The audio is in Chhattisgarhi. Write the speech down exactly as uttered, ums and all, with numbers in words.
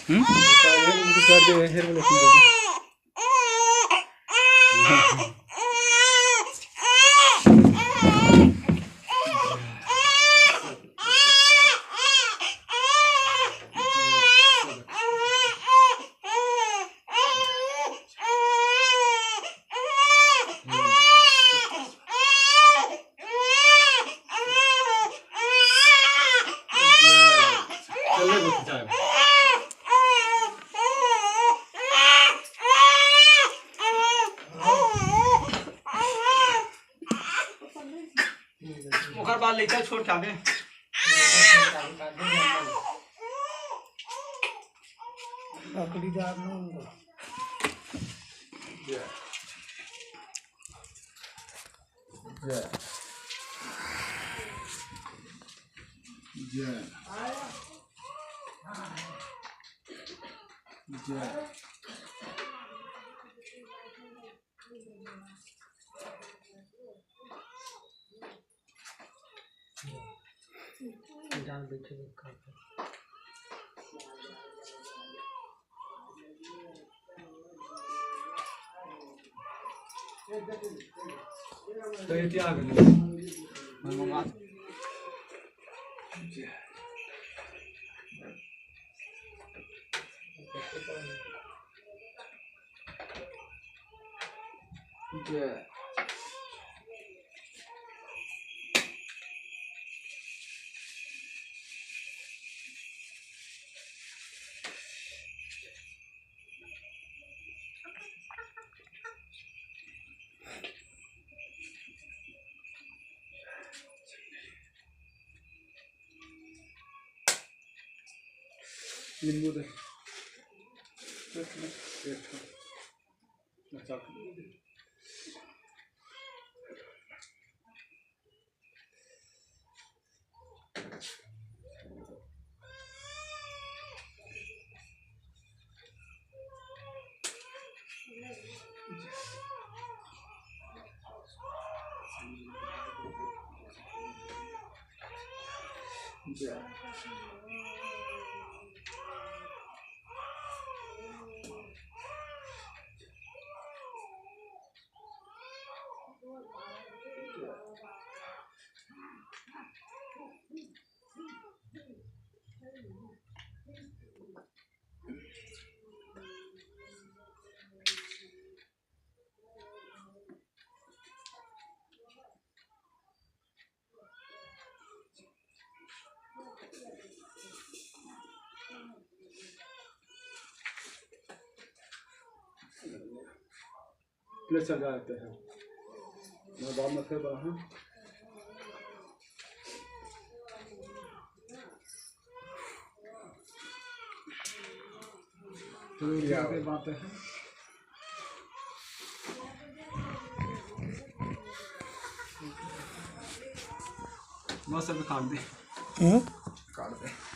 हम्म? हेर, हेर, हेर, हेर, हेर। ओकर बाद लइका छोड़ के आबे। लकड़ी डार नंग। जय। जय। जय। तो ये क्या आ गया? जय। नींबू दे। एक ठो। अच्छा। ले चल जाते हैं। मैं बाद में फिर बना, हाँ। तो ये क्या बात है? बस अभी काट दे। हम्म? काट दे।